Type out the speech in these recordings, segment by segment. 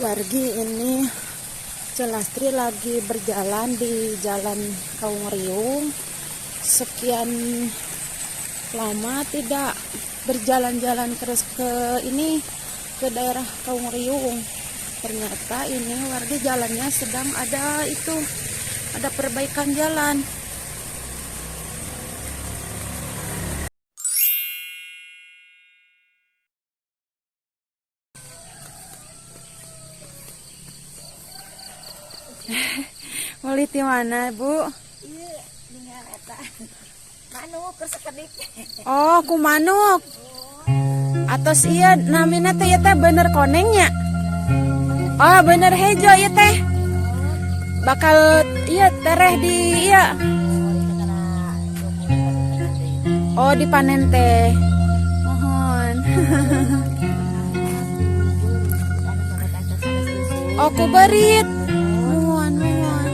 Wargi, ini Celastri lagi berjalan di Jalan Kaung Riung. Sekian lama tidak berjalan-jalan terus ke ini, ke daerah Kaung Riung. Ternyata ini wargi jalannya sedang ada itu, ada perbaikan jalan. Meuli di mana, Bu? Iya, dengan eta. Manuk keur sakedik. Oh, ku manuk. Atos iya namina teh, ieu teh bener konengnya. Oh, bener hejo ieu teh. Bakal iya tereh di iya. Oh, dipanen teh. Mohon. Oh, ku berit. Mohon, mohon.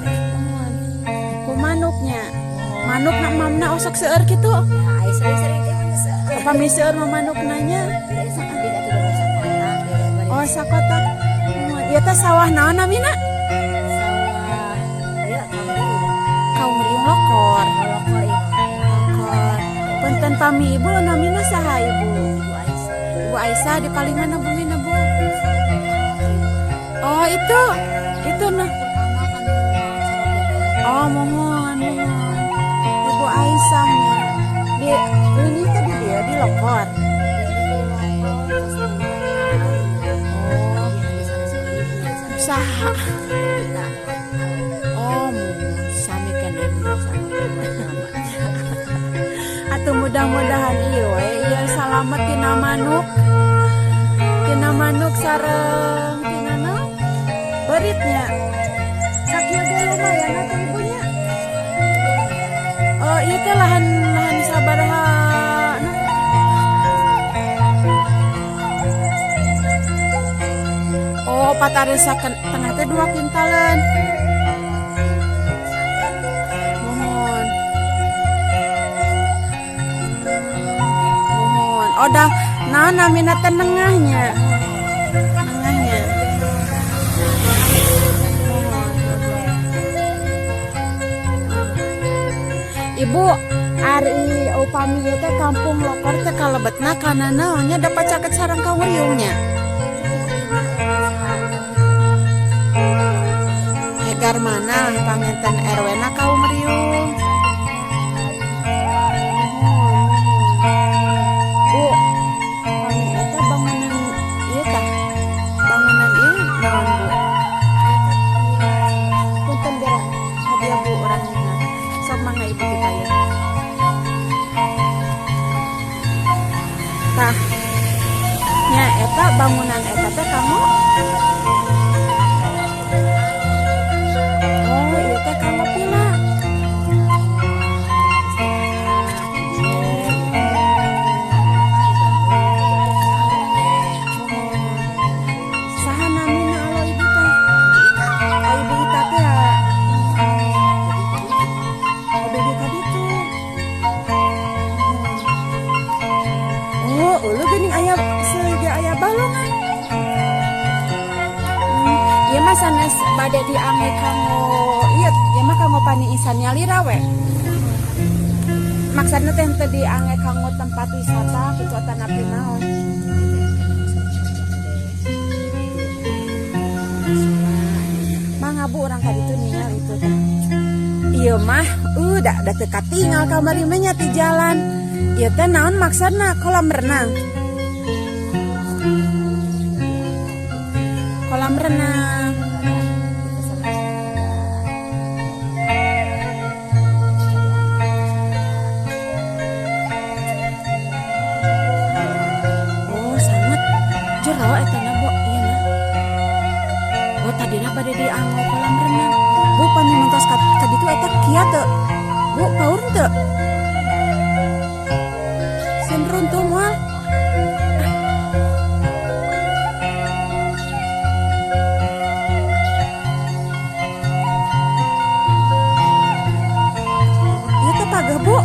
Mohon. Ku manuknya. Manuk nak mamna osok seueur kitu. Upami seueur mah manukna nya. Oh, sakotak. Mohon. Ieu teh sawah naon namina? Kaung Riung Lokor. Lokor. Punten, pami ibu namina saha, Ibu? Ibu Aisyah. Di paling mana bumina, Bu? Oh, itu. Itu nah. Oh, mohon, mohon. Ibu Aisyahnya. Di ini tadi dia di Lokor. Oh, usaha. Oh, sami keneh, sami. Atau mudah-mudahan ieu we ieu salamet tina manuk. Tina manuk sareng tina naon? Beritnya. Sakieu ge lumayan atuh ibunya. Oh, ieu teh lahan lahan sabaraha nah? Oh, 4 ari tengah teh 2 kintalan. Mohon. Mohon. Oh, dah nah namina teh nengahnya. Nengahnya. Mohon. Ibu, ari upami ieu teh Kampung Lokor teh kalebetna kana naon nya, dapat caket sareng Kaung Riungnya? Hegarmanah panginten RW na Kaung Riung. Mohon, mohon. Bu, pami eta bangunan ieu tah. Bangunan ieu naon, Bu? Punten geura hadiah, Bu, urang ningal. Sok mangga ibu kita ya. Tah. Nya eta bangunan eta teh kamu. Oh, ieu teh kanggo pila. Mohon. Saha namina alo ibu teh? Oh, Ibu Ita teh ya. Oh, dugi ka ditu. Oh, ulu geuning aya seuga aya balongan. Ieu mah sanes bade diangge kanggo ieu, ieu mah kanggo paniisan nyalira we. Maksudna teh henteu diangge kanggo tempat wisata kitu atanapi naon. Mangga, Bu, urang ka ditu ningal itu teh. Ieu mah da da teu katingal kamari mah nya ti jalan. Ieu teh naon maksudna, kolam renang? Kolam renang. Oh, sangat jero eta na, Bu, ieu na. Oh, tadina bade dianggo kolam renang. Bu, pami mentos ka ditu eta kieu teu? Bu, paur teu? Sieun runtuh moal? Ieu teh pageh, Bu.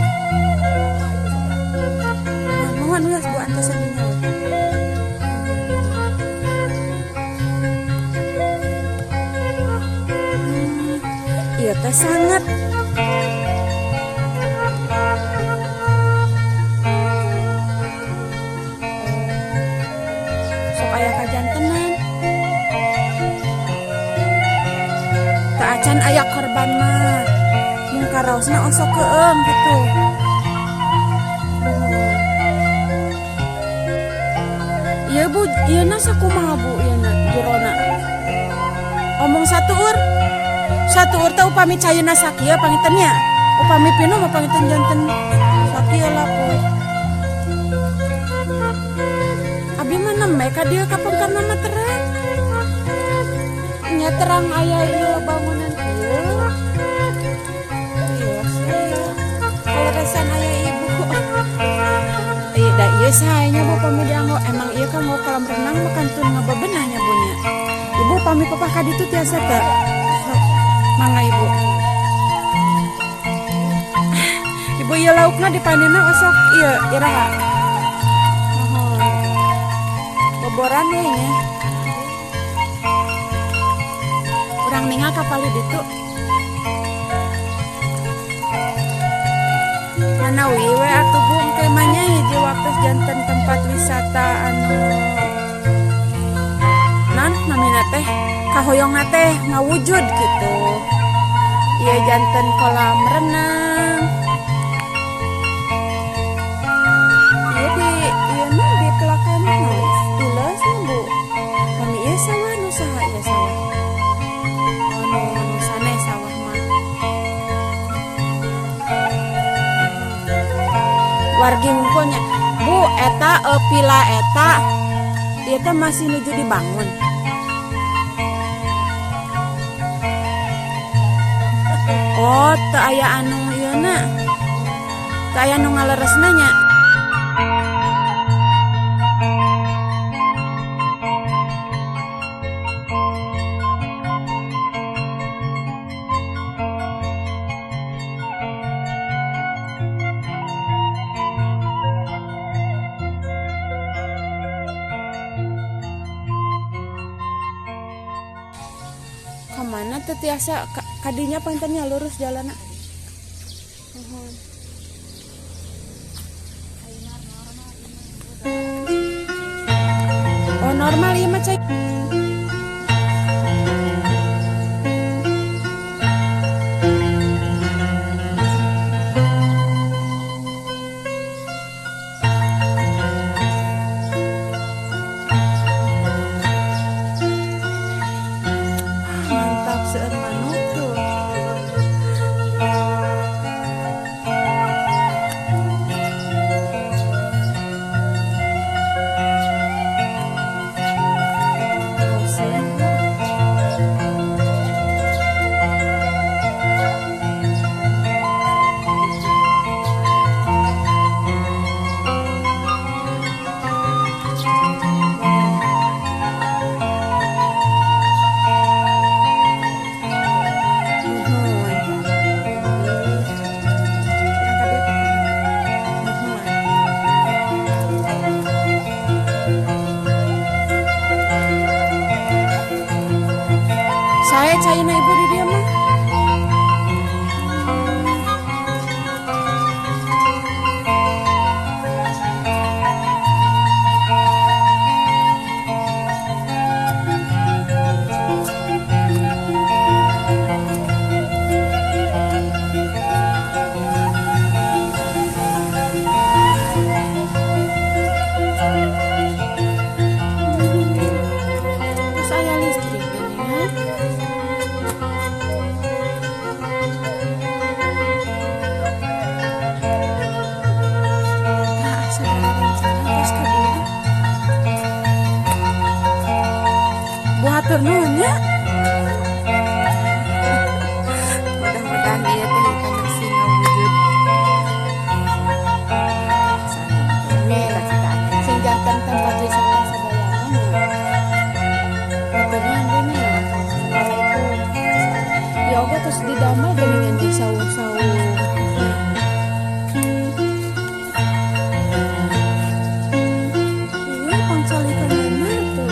Mohon wios, Bu, antosan dinya we. teh sanget. Sok aya kajantenan. Teu acan aya korban mah. Mung karaosna osok keueum gitu. Iya Bu, ieu na sakumaha Bu ieu na jerona. Omong satuur. Satuur teh upami cayeuna sakieu panginten nya. Upami pinuh mah panginten janten sakieu laput. Abi mah nembe ka dieu kapengkerna mah terang. Nya terang aya ieu bangunan ieu. Iya, saya. Kaleresan aya ibu. Iya, da ieu sae nya Bu pami dianggo. Emang ieu kan mau kolam renang mah kantun ngabebenah nya Bu nya. Ibu pami papah ka ditu tiasa teu? Sok, mangga Ibu. Ibu ieu laukna dipanenna osok ieu iraha. Mohon. Boboran we nya. Urang ningal ka palih ditu. Manawi we atuh Bu engke mah nya hiji waktu janten tempat wisata anu nan namina teh kahoyongna teh ngawujud gitu. Ieu janten kolam renang. Ieu di ieu na di pelakan naon? Ileus nya Bu. Pami ieu sawah nu saha ieu sawah? Oh, nu sanes sawah mah. Wargi hungkulnya. Bu, eta pila eta ieu teh masih nuju dibangun. Oh, teu aya anu ieu na. Teu aya nu ngaleresna nya. Kamana teu tiasa kadinya pantennya lurus jalanna. Nuhun. Oh, normal ieu mah cai. Mantap seueur manuk tuh. Saya caina ibu di dia mah. Terus aya listrik ini. Nah, segala rencana terus ka dieu. Bu hatur nuhun nya. Mudah-mudahan ieu teh kana sing ngawujud. Sing janten tempat wisata sadayana nya. Hatur nuhun Bu nya. Assalamualaikum. Ya Allah terus didamel geuningan di saung-saung. Iya, pangcalikan bener tuh.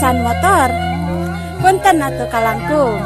Urusan motor. Punten atuh kalangkung.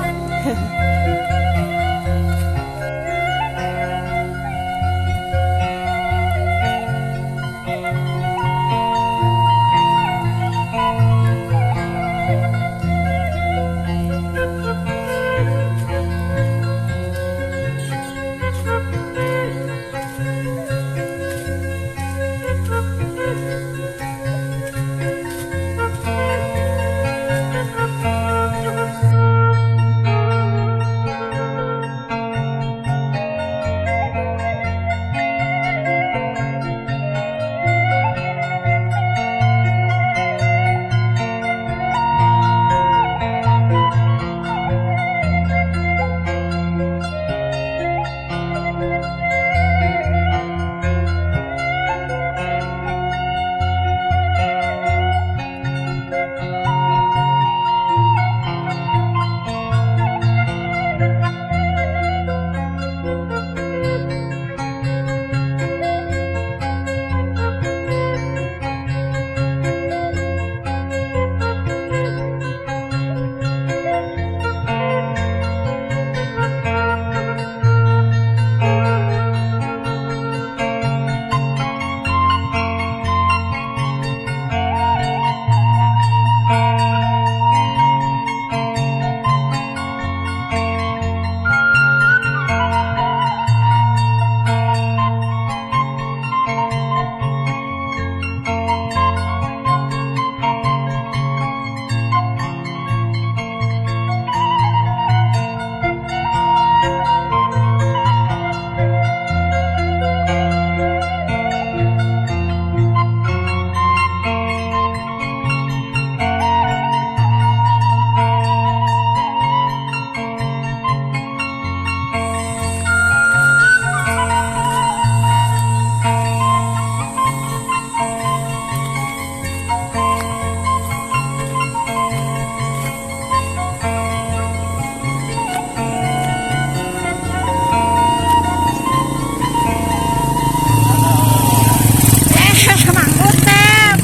Mang Utep.